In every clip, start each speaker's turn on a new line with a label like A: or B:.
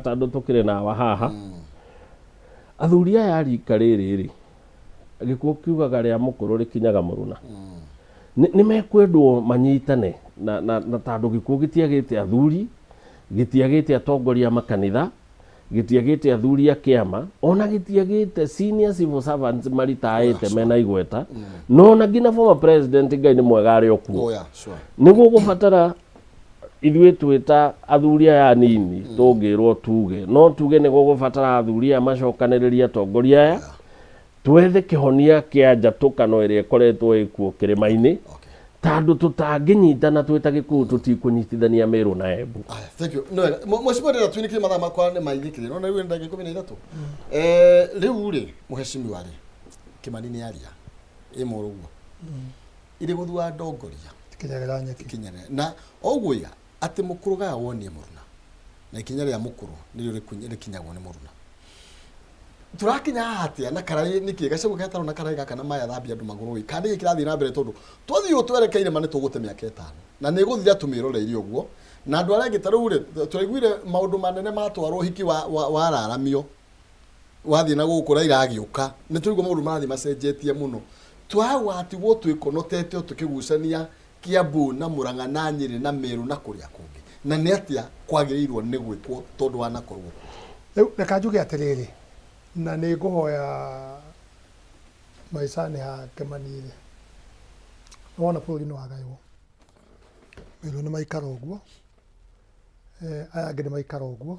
A: Tondũ tũkĩrĩ na awa haha, athuri aya a rika rĩrĩ rĩ, gĩkuũ kiugaga rĩa mũkũrũ rĩkinyaga mũruna. Nĩ mekwendwo manyitane na tondũ gĩkuũ gĩtiagĩte athuri, gĩtiagĩte atongoria a makanitha, gĩtiagĩte athuri a kĩama, ona gĩtiagĩte senior civil servants maritaĩte mena igweta, no ona nginya former president, Ngai nĩ mwega, arĩ o kuo.
B: Oh, yeah, sure.
A: Nĩguo gũbatara ithuĩ twĩta athuri aya anini tũngĩrwo tuge, no tuge nĩ gũgũbatara athuri aya macokanĩrĩrie atongoria aya, twethe kĩhonia kĩa njatũkano ĩrĩa ĩkoretwo ĩkuo kĩrĩma-inĩ, tondũ tũtangĩnyitana twĩta gĩkuũ tũtikũnyitithania Mĩrũ na Embu.
B: Aya, thank you. No, mheshimiwa, ndĩra twinĩkire mathaa makwa nĩ maingĩkire. No rĩu nĩ ndagĩka 13. Rĩu rĩ, mheshimiwa rĩ, Kĩmani nĩ aria. Ĩ mũrũguo. Irĩ gũthua ndongoria.
C: Kinyagĩra nyeki.
B: Ikinya na oguo ya atĩ mũkũrũ gaya wonie mũruna. Na ikinya rĩa mũkũrũ nĩrĩo rĩkinyagwo nĩ mũruna. Tũrakinya haha atĩa na karai nĩkĩ gacagũ getarwo na karai gaka na maya thambia andũ magũrũ ĩ, kana nĩkĩ kĩrathiĩ na mbere? Tondũ twathiĩ ũũ twerekeire, ma nĩ tũgũte mĩaka 5 na nĩ ĩgũthira tũmĩroreire ũguo na andũ arĩa angĩ. Ta rĩu rĩ, tũraiguire maũndũ manene matwarwo ũhiki wararamio wathiĩ na gũkũ Raila agĩũka, nĩ tũraigua maũndũ marathiĩ macenjetie mũno. Twagwatigwo twĩkonotete o tũkĩgucania Kiambu na Murang'a na Nyĩrĩ na Meru na kũrĩa kũngĩ, na nĩ atĩa kwagĩrĩirwo nĩ gwĩkwo tondũ wanakorwo kuo?
C: Rĩu reka njuge atĩrĩrĩ, na nĩ ngũhoya maica-inĩ ha Kĩmani rĩ, nĩ wona bũrũri nĩ wagaywo, Meru nĩ maikara ũguo, aya angĩ nĩ maikara ũguo,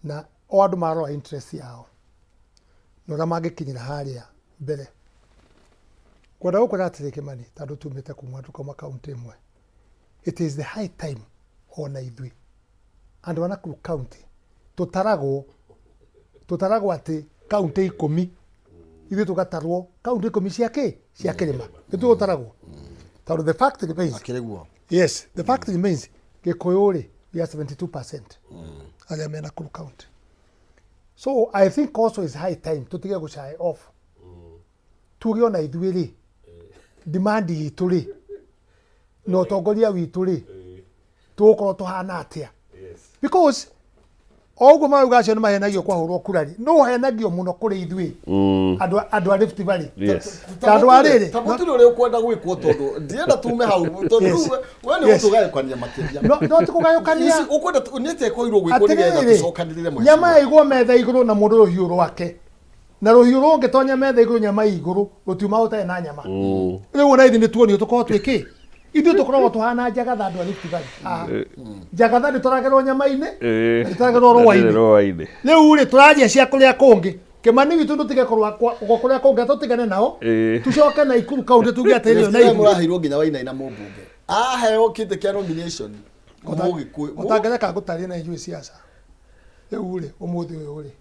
C: na o andũ marora interest yao na ũrĩa mangĩkinyĩra harĩa mbere. Ngwenda gũkwĩra atĩrĩ Kĩmani, tondũ tumĩte kuma tũkauma kaũntĩ ĩmwe, it is the high time ona ithuĩ andũ a Nakuru County tũtaragwo atĩ kaũntĩ 10, ithuĩ tũgatarwo kaũntĩ 10 cia kĩ, cia kĩrĩma, nĩ tũgũtaragwo, tondũ the fact remains.
B: Akĩrĩ guo.
C: Yes, the fact remains, Gĩkũyũ rĩ, we are 72% arĩa me Nakuru County. So I think also is high time tũtige gũ shy off, tuge ona ithuĩ rĩ, demand itũ rĩ na ũtongoria witũ rĩ, tũgũkorwo tũhana atĩa? Because o ũguo marauga acio nĩ mahenagio kwahũrwo kura rĩ, no ũhenagio mũno kũrĩ ithuĩ andũ a Rift Valley. Tondũ wa rĩrĩ
B: Ta mũtiri ũrĩa ũkwenda gwĩkwo, tondũ ndienda tume hau, tondũ rĩu we nĩ gũtũgayũkania makĩria.
C: No ti kũgayũkania.
B: Ici ũkwenda nĩ atĩa kwagĩrĩirwo gwĩkwo nĩgetha
C: Atĩrĩrĩ,
B: tũcokanĩrĩre, mheshimiwa?
C: Nyama yaigwo metha igũrũ na mũndũ rũhiũ rwake, na rũhiũ rũngĩtonya metha igũrũ, nyama ĩ igũrũ, rũtiuma ũtarĩ na nyama. Rĩu ona ithuĩ nĩ tuonio tũkorwo twĩ kĩ, ithuĩ tũkoragwo tũhana njagatha. Andũ a Rift Valley haha, njagatha ndĩtoragĩrwo nyama-inĩ, ndĩtoragĩrwo rũa-inĩ.
A: Rũa-inĩ.
C: Rĩu rĩ, tũraria cia kũrĩa kũngĩ. Kĩmani witũ, ndũtige kũrũa kũrĩa kũngĩ, tũtigane nao, tucoke na Ikuru kaunti tuge atĩrĩrĩ, ona
B: Rift Valley
C: ithuĩ
B: mũraheirwo nginya Wainaina, mũmbunge aheo kĩtĩ kĩa nomination mũgĩkũyũ.
C: Ũtangĩreka ngũtarie na inyuĩ ciaca rĩu rĩ, ũmũthĩ ũyũ rĩ,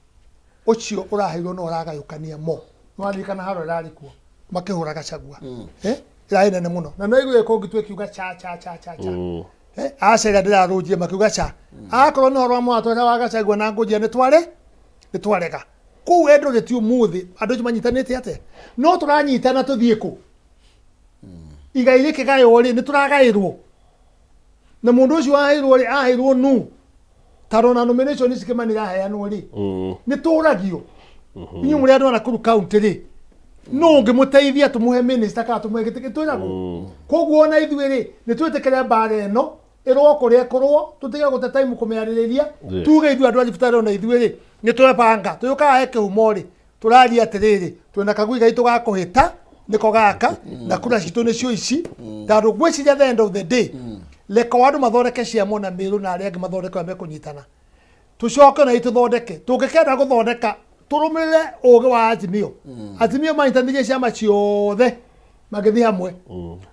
C: ũcio ũraheirwo no ũragayũkania mo. Nĩwaririkana haro ĩrarĩ kuo makĩhũra Gachagua? Eh, ĩrarĩ nene mũno, na no iguire kũngĩ twĩkiuga cha cha cha cha cha. Eh, aca ĩrĩa ndĩrarũnjire makiuga cha, akorwo nĩ ũhoro wa mwatwara wa Gachagua na ngũnjia nĩ tware nĩ twarega kũu Eldoret. Ũmũthĩ andũ acio manyitanĩte atĩa? No tũranyitana tũthiĩ kũ? Igai rĩkĩgaywo rĩ, nĩ tũragaĩrwo, na mũndũ ũcio aheirwo rĩ, aheirwo nu? Tondũ ona nomination ici Kĩmani iraheanwo rĩ, nĩ tũragio inyuĩ mũrĩ andũ a Nakuru County rĩ, no ũngĩmũteithia tũmũhe minister kana tũmũhe gĩtĩ, gĩtwĩragwo. Koguo ona ithuĩ rĩ, nĩ twĩtĩkĩre mbara ĩno ĩrwo kũrĩa ĩkũrwo, tũtige gũte time kũmĩarĩrĩria. Tuge ithuĩ andũ a Rift Valley ona ithuĩ rĩ, nĩ twebanga tũyũkaga he kĩhumo rĩ, tũraria atĩrĩrĩ, twĩna kagui gaitũ ga kũhĩta nĩko gaka, na kura citũ nĩcio ici, tondũ ngwĩciria the end of the day, reka o andũ mathondeke ciamo na Mĩrũ na arĩa angĩ mathondeke ũrĩa mekũnyitana, tũcoke na tũthondeke. Tũngĩkenda gũthondeka, tũrũmĩrĩre ũgĩ wa Azimio. Azimio manyitanĩrie ciama ciothe magĩthiĩ hamwe,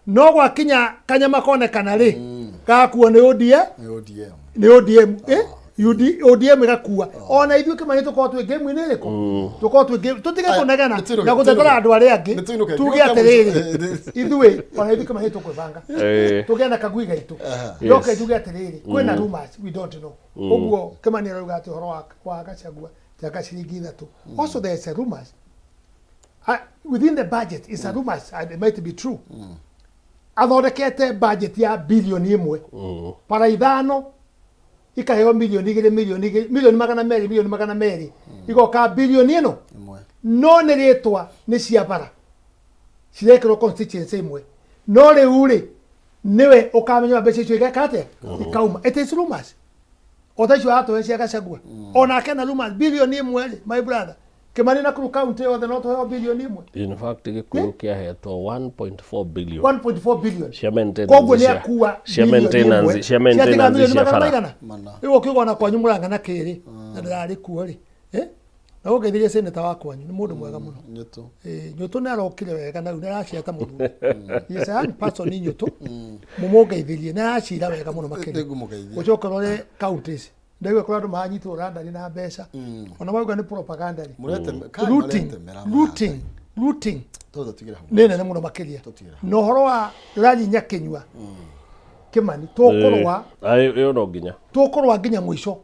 C: no gwakinya kanyama konekana rĩ, gakuo nĩ ODM.
B: Nĩ ODM.
C: Nĩ ODM, eh? UD, ODM ĩgakua. Ona ithuĩ Kĩmani tũkorwo twĩ game-inĩ ĩrĩkũ, tũkorwo twĩ game, tũtige
B: Aya,
C: kũnegena
B: nĩtũinũke,
C: na gũtetera
B: nĩtũinũke.
C: andũ arĩa angĩ.
B: Nĩtũinũke.
C: Tuge
B: Gĩũka
C: atĩrĩrĩ,
B: mũico.
C: Ithuĩ ona ithuĩ Kĩmani tũkwĩbanga, tũgĩe na kagui gaitũ. Njoke njuge atĩrĩrĩ, kwĩna rumors, we don't know. Ũguo Kĩmani arauga atĩ ũhoro wa Gachagua tianga ciringi 3, also there is a rumors within the budget is a rumors and it might be true, athondekete budget ya bilioni 1 para 5. Ikaheo 2 mirioni, 2 mirioni, 200 million, 200 million, igoka bilioni ĩno.
B: Ĩmwe.
C: No nĩ rĩtwa nĩ cia bara cirekĩrwo constituency ĩmwe, no rĩu rĩ, nĩwe ũkamenya mbeca icio igeka atĩa, ikauma. It is rumors o ta icio atũhe cia Gachagua, onake na rumors 1 bilioni rĩ. My brother Kimani, Nakuru county yothe no tũheo 1 bilioni.
A: In fact, Gĩkũyũ kĩahetwo 1.4 billion
C: 1.4 billion.
A: Cia maintenance.
C: Koguo nĩ akua
A: cia
C: 1 bilioni.
A: maintenance, cia
C: Ciatiga
A: maintenance
C: milioni
A: cia
C: magana
A: bara.
C: maigana?
B: Mana.
C: Rĩu ũkiuga ona kwanyu mũranga na kĩrĩ na ndĩrarĩ kuo rĩ, eh? Na ũngeithirie seneta wa kwanyu, nĩ mũndũ mwega mũno.
B: Nyũtũ.
C: Eh, Nyũtũ nĩ arokire wega na rĩu nĩ aracira ta mũthuri. He is a young person. Nyũtũ mũmũngeithĩrie, nĩ aracira wega mũno makĩria.
B: Nĩngũmũgeithia.
C: Ũcoke ũrore counties, ndaigua kũrĩ andũ maranyitwo randari na mbeca, ona mauga nĩ propaganda rĩ.
B: Mũrete kai.
C: Looting.
B: Maretemera.
C: Looting, looting.
B: Tũthe tũtigĩre hau.
C: Nĩ nene mũno makĩria.
B: Tũtigĩre hau.
C: Na ũhoro wa rari Nyakinyua, Kimani, tũkũrũa.
A: Ĩyo no nginya.
C: Tũkũrũa nginya mũico.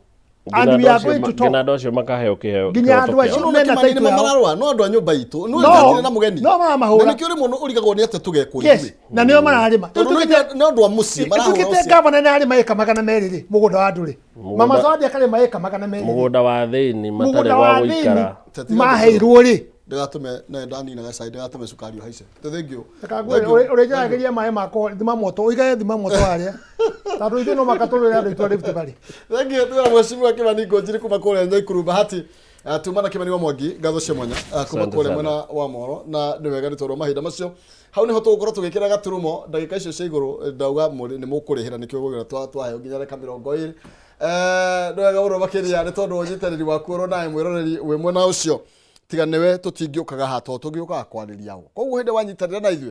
A: Nginya
C: And we
A: andũ
C: are
A: acio
C: going to talk.
A: Nginya andũ acio makaheo kĩheo
C: Nginya
A: kĩhoto
C: andũ
A: kĩao.
C: acio
B: No
C: mena
B: Kimani
C: title
B: nĩ
C: yao.
B: mararũa no andũ a nyũmba itũ no
C: No,
B: ndatire na mũgeni.
C: no maramahũra.
B: Na nĩkĩo rĩmwe ũrigagwo nĩ atĩa tũgekwo
C: Yes,
B: ithuĩ.
C: na nĩo mararĩma.
B: Tondũ nĩ andũ a mũciĩ marahũra
C: Tuĩkĩte
B: ũcio.
C: gavana nĩ arĩma 200 ĩka rĩ, mũgũnda wa andũ rĩ, Mama Zawadi akarĩma 200 ĩka rĩ,
A: mũgũnda wa thĩini matarĩ
C: mũgũnda
A: gwa
C: wa
A: gũikara.
C: thĩini maheirwo rĩ.
B: Ndĩgatũme na ndanina gacai, ndĩgatũme cukari ũhaice. Thank you.
C: Ũrĩnjaragĩria maĩ makwa, thima moto ũigage, thima moto harĩa, tondũ ithuĩ no makatũrĩre andũ aitũ a Rift Valley.
B: Thank you twĩra mheshimiwa Kimani Ngunjiri kuma kũrĩa Nyaikuru Bahati. Tuma na Kimani wa Mwangi, ngatho cia mwanya kuma
A: Asante
B: kũrĩa
A: sana.
B: mwena wa Moro, na nĩ wega nĩ tondũ wa mahinda macio hau nĩho tũgũkorwo tũgĩkĩra gaturumo ndagĩka icio cia igũrũ. Ndauga nĩ mũkũrĩhĩra nĩkĩo gũgĩra twaheo nginya ndagĩka 20. Nĩ wega mũno makĩria nĩ tondũ wa ũnyitanĩri waku oro nawe mwĩroreri wĩ mwena ũcio, tiga nĩwe tũtingĩũkaga haha tondũ tũngĩũkaga kwarĩria ũ. Koguo hĩndĩ wanyitanĩra na ithuĩ.